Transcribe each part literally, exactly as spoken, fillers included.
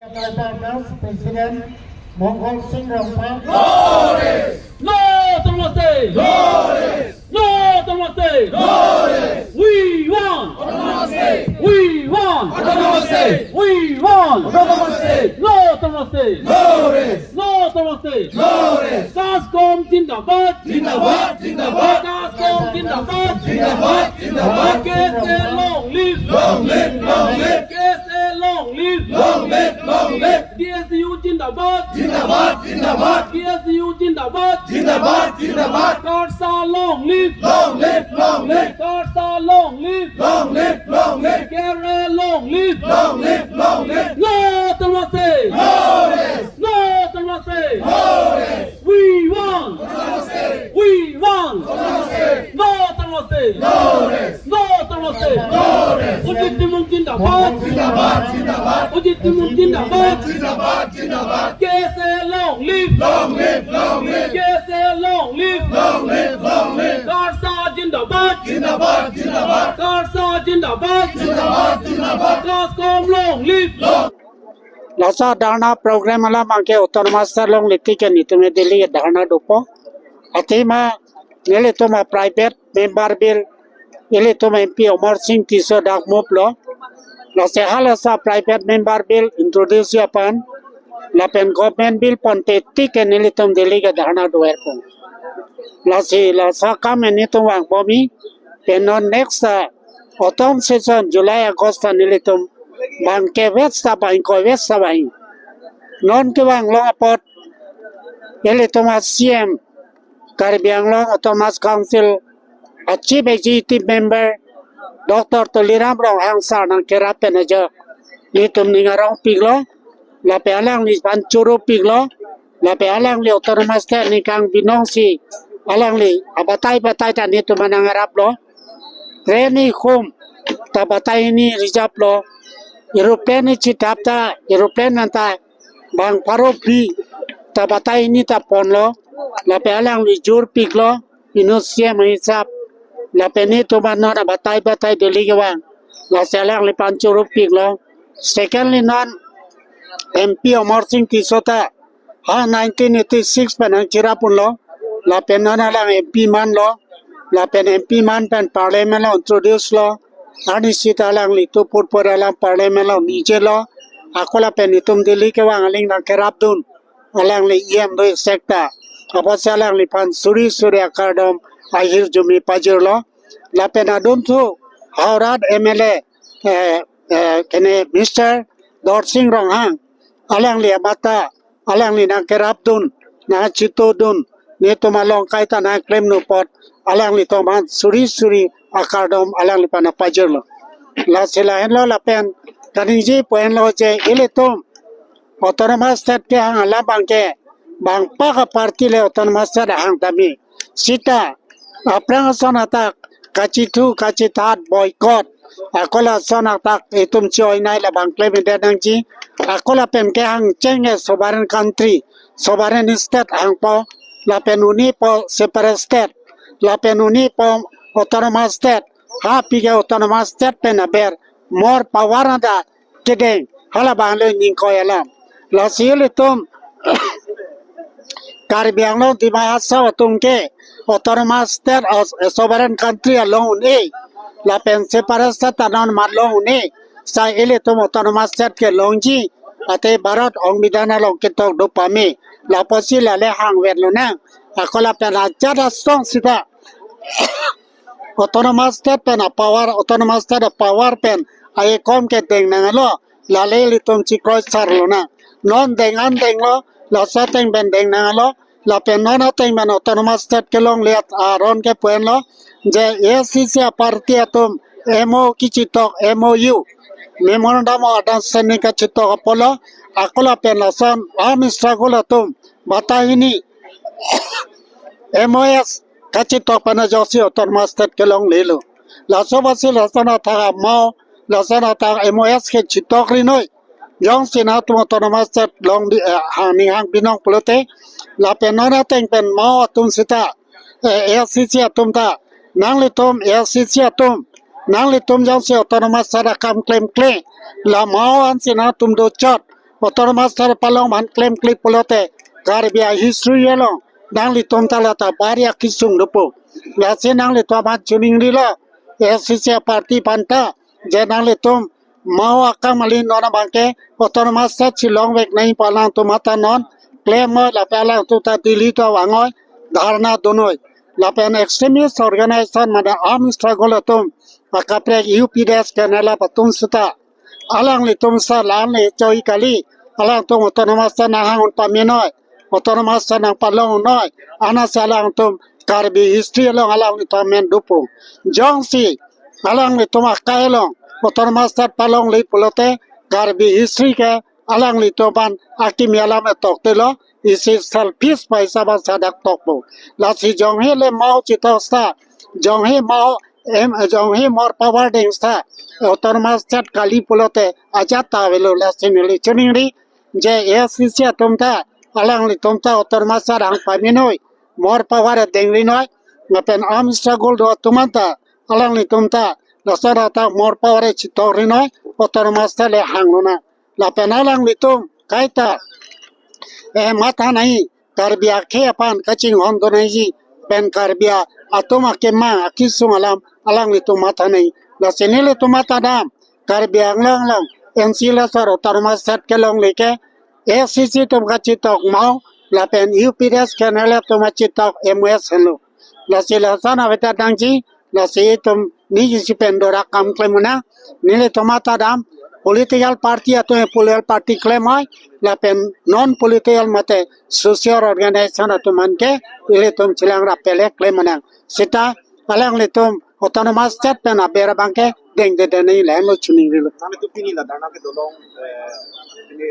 Partners President Mongol Singh Rongphar. No autonomous state! No autonomous state! We want! We want! We want! No autonomous state! No autonomous state! CASCOM zindabad! Zindabad! Zindabad! CASCOM zindabad! Zindabad! Zindabad! KSA long live! Long live! Long live! KSA long live! Long live! Long live! DSU zindabad! Zindabad! Zindabad! DSU zindabad! Zindabad! Zindabad! KALSA long live! Long live! Long live! KALSA long live! Long live! Long live! KRA long live! Long live! Long live! No autonomous state! No rest! No autonomous state! No rest! We want! Autonomous state! We want! Autonomous state! No autonomous state! No rest! No autonomous state! No rest! Ajit Timung zindabad! Zindabad! Zindabad! Ajit Timung zindabad! Zindabad! Zindabad! KSA long live! Long live! Long live! KSA long live! Long live! Long live! KALSA zindabad! Zindabad! Zindabad! KALSA zindabad! Zindabad! Zindabad! CASCOM long live! Long Laso dharna program alam abangke autonomous state along liti ke netum Delhi ke dharna dopo. Athema nelitum a private member bill, ilitum MP Amarsing Tisso dak move lo. Lasi halaso a private member bill introduce aphan lapen government bill ponpe tik ke nelitum Delhi ke dharna do-er pon. Lasi laso akam netum vangbom-i, pen non next uh, autumn session July August ta nelitum bang kevet sa bang ingkoi vet sa bang. Non kevang long apot ilitum a CEM Karbi Anglong Autonomous Council a Chief Executive Member Doctor Tuliram Ronghang sir nangkerap pen ajok netum ning arong piklo, lapen alangli aphan choro piklo, lapen alangli autonomous state ningkan binong si alangli abatai batai ta netum aphan nangraplo. Train hini hum ta batai hini reserve lo. Aeroplane hini chithap ta aeroplane anta bang pharo phli ta batai hini ta ponlo. Lapen alangli jor piklo. Inut CEM ahisap. Lapen netum aphan non abatai batai Delhi kevang. Lasi alangliphan choro piklo. Secondly non MP Amarsing Tisso ta ha nineteen eighty-six pen nangcherap unlo. Lapen non alang MP manlo. Lapen MP man pen parliament along introduce lo. Arnisi ta alangli tu purpur alam parliament along nijelo. Ako lapen netum Delhi kevang aling nangkerapdun. Alangli EM do sekta. Apotsi alangliphan suri suri akardom ahirjume pajirlo. Lapen adunthu Howrah MLA, eh, eh, kene Mister Dorsing Ronghang, alangli amat ta alangli nangkerapdun, nangchitodun, netum along kaita nangklemdun apot alanglitum aphan suri suri akardom alangliphan nangpajirlo. Lasi lahenlo lapen kaningje pu-enlo je ilitum autonomous state kehang alam abangke bang pak a party le autonomous state ahang tame. Sita aphrang ason atak kachithu kachithat boycott, ako lason atak itum choi nai labang klem-edet nangji. Ako lapen kehang cheng ke sovereign country, sovereign state hangpo, lapen unipo separate state, lapen unipo autonomous state. Ha pike autonomous state pen aber more power anta kedeng, halabang le ningkoi alam. Lasi ilitum Karbi Anglong Dima Hasao atum ke autonomous state as a sovereign country along un-e, lapen separate state ta non mat long un-e. Sai ilitum autonomous state ke longji ate Bharat Songbidhan along ketok do pame. Lapotsi lale hangvet lonang. Ako lapen ajat asong sita autonomous state pen a power, autonomous state a power pen ayekom ke deng nanglo, lale ilitum chikroi sar lonang. Non deng an denglo, laso ateng pen deng nanglo, lapen non ateng pen autonomous state kelongle aron ke pu-enlo, je ASDC a party atum MoU kechitok, MoU, Memorandum of Understanding kachitok apotlo, ako lapen lason armed struggle atum batai hini MoS kachitok pen ajoksi autonomous state kelonglelo. Laso apotsi lason athak a-MoU, lason athak MoS ke chitokri noi. Jongsi nangtum autonomous state long di, eh, hang ning hang binong pulote, lapen non ateng pen MoU atum sita, eh, ASDC atum ta, nanglitum ASDC atum, nanglitum jongsi autonomous state akam klemkle, la MoU ansi nangtum dochot, Autonomous State palong aphan klemkle pulote Karbi a-history along nanglitum ta lata bari akisung dopo. Lasi nanglitum aphan chiningrilo, A C C party aphan ta, je nanglitum mao akam kali, non abangke Autonomous State chelongvek nangji pu alangtum matha non klemnoi, lapen alangtum ta Delhi ta vangnoi, dharna donoi. Lapen extremist organization mane armed struggle atum, akaprek U P D S K N L F atum seta alanglitum sa lan le choi kali, alangtum Autonomous State nanghang un pamenoi, Autonomous State nangpalongnoi, anasi alangtum Karbi history along alanglitum amen dopo. Jongsi alanglitum akai along Autonomous State palongle pulote Karbi history ke alanglitum aphan akimi alam tok telo, isi selfish paisa bangsa dak tokpo. Lasi jonghe le mao chetok sa, jonghe mao em, jonghe more power deng sa, Autonomous State kali pulote ajat ta avelo. Lasi neli chiningri, je A C C atum ta alanglitum ta Autonomous State nangpamenoi, more power dengrinoi, lapen armed struggle do atum anta alanglitum ta lason atak more power chetokrinoi, Autonomous State le hanglonang. Lapen alanglitum kaita, eh, matha nangji, Karbi akhei aphan kachinghon do nangji, pen Karbi atum akemang akisung alam alanglitum matha nangji. Lasi nelitum matha dam, Karbi Anglong along N C Hills asor Autonomous State kelongle ke A C C atum kachetok mao, lapen U P D S K N L F atum kachetok M O S henlo. Lasi lason avedet nangji, lasi itum niji si pen dorak kam klem nang, nelitum matha dam, political party atum political party klemnoi, lapen non political mate social organization atum aphan ke ilitum chelang rap pele klem nang. Seta alanglitum Autonomous State pen aber abangke dengde dengde nangji lahenlo chiningrilo. Nanglitum pini la dharna kedo along, eh, pini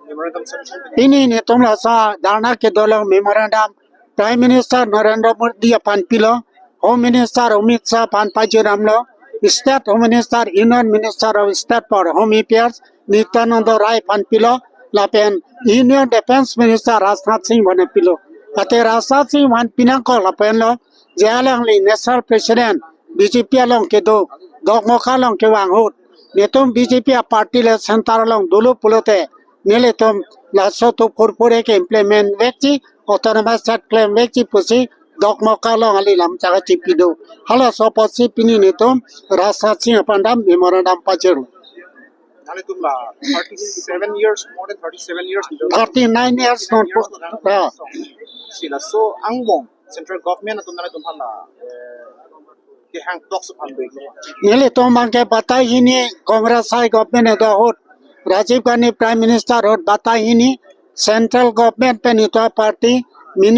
memorandum submission pini? Pini nelitum laso dharna kedo along memorandum Prime Minister Narendra Modi aphan pilo, Home Minister Amit Shah aphan pajut damlo, State Home Minister, Union Minister of State for Home Affairs Nityananda Rai aphan pilo, lapen Union Defence Minister Rajnath Singh aphan pilo. Ate Rajnath Singh aphan pinangkok lapenlo, je alangli National President B J P along kedo, Dokmoka along kevang ahut, nelitum B J P aparty le center along dolo pulote nelitum laso atum purpure ke implement vekji, Autonomous State klemvekji pusi Dokmoka along ali lam chaka chipi do. Halaso apotsi pini nelitum Rajnath Singh aphan dam memorandum pajut. Nanglitum la thirty-seven years, more than thirty-seven years. Thirty-nine years non po. Ah. Si laso angbong central government atum nanglitum aphan la, eh, kehang tok su aphan do iklo. Nelitum abangke batai hini Congress ahei government do ahut, Rajiv Gandhi Prime Minister ahut batai hini, central government pen itum aparty, mini